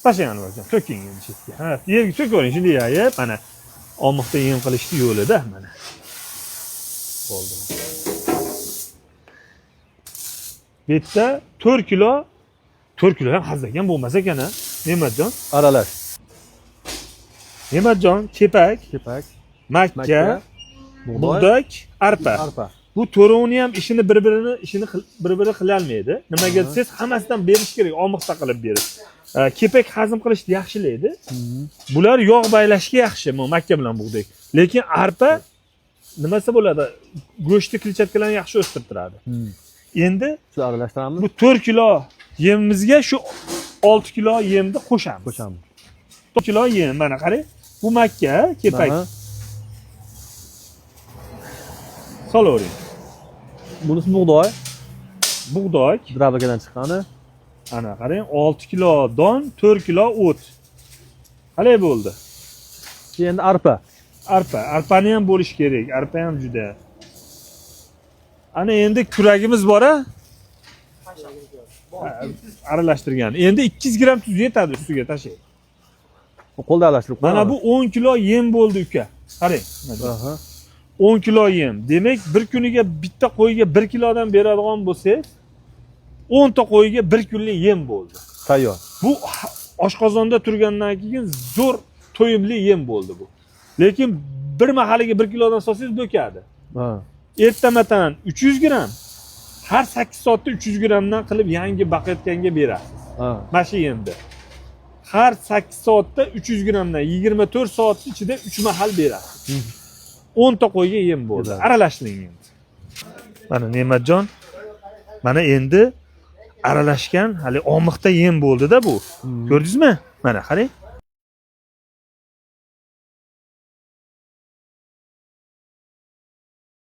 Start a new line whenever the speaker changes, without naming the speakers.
Tashlang, Anvarjon, to'king endi chetga. Ha, yerga to'kavering, shunday yayib, mana omiqda yem qilishni yo'lida mana.
Bo'ldi.
Bu yerda 4 kilo, 4 kilo ham hazilakam bo'lmas ekan, a? Ne'matjon.
Aralash.
Ne'matjon, kepak,
Kepak,
makka,
makka, bug'doy,
bug'doy, arpa.
arpa.
Bu to'rovini ham ishini bir-birini ishini bir-biri qilolmaydi. Nimaga desangiz, hammasidan berish kerak, omiqta qilib berish. Kepak hazm qilishni yaxshilaydi. Bular yog' baylashga yaxshi, bu makka bilan bug'doy. Lekin arpa nimasi bo'ladi? Go'shtni kletchatkalarni yaxshi o'stirib turadi. Endi
Shu aralashtiramiz.
bu 4 kilo yemimizga shu 6 kilo yemni qo'shamiz.
Qo'shamiz.
4 kilo yem, mana qarang. Bu makka, kepak.
Aha.
Solavering.
Bunisi bug'doy,
Bug'doy.
drabakadan chiqqani.
Ana qarang, 6 kilo don, 4 kilo o't. Qalay bo'ldi?
Endi arpa.
Arpa, arpani ham bo'lish kerak. Arpa ham juda. Ana endi kuragimiz bor a? Ha, aralashtirgan. Endi 200 gramm tuz yetadi ustiga tashlang.
Qo'lda aralashtirib
Mana
qo'yamiz.
bu 10 kilo yem bo'ldi uka. Qarang. Mana.
Aha.
10 kilo yem. Demak, bir kuniga bitta qo'yga 1 kilodan beradigan bo'lsangiz, 10 ta qo'yga bir kunlik yem bo'ldi.
Tayyor.
Bu oshqozonda turgandan keyin zo'r to'yimli yem bo'ldi bu. Lekin bir mahaliga 1 kilodan solsangiz bo'kadi.
Ha.
Ertamatan 300 gramm, har 8 soatda 300 grammdan qilib yangi baqayotganga berasiz.
Ha.
Mana shu yemni. Har 8 soatda 300 grammdan 24 soat ichida 3 mahal berasiz. 10 ta qo'yga yem bo'ldi.
Güzel.
Aralashtiring endi. Mana Ne'matjon, mana endi aralashgan hali omiqda yem bo'ldi-da bu. Ko'rdingizmi? Mana qarang.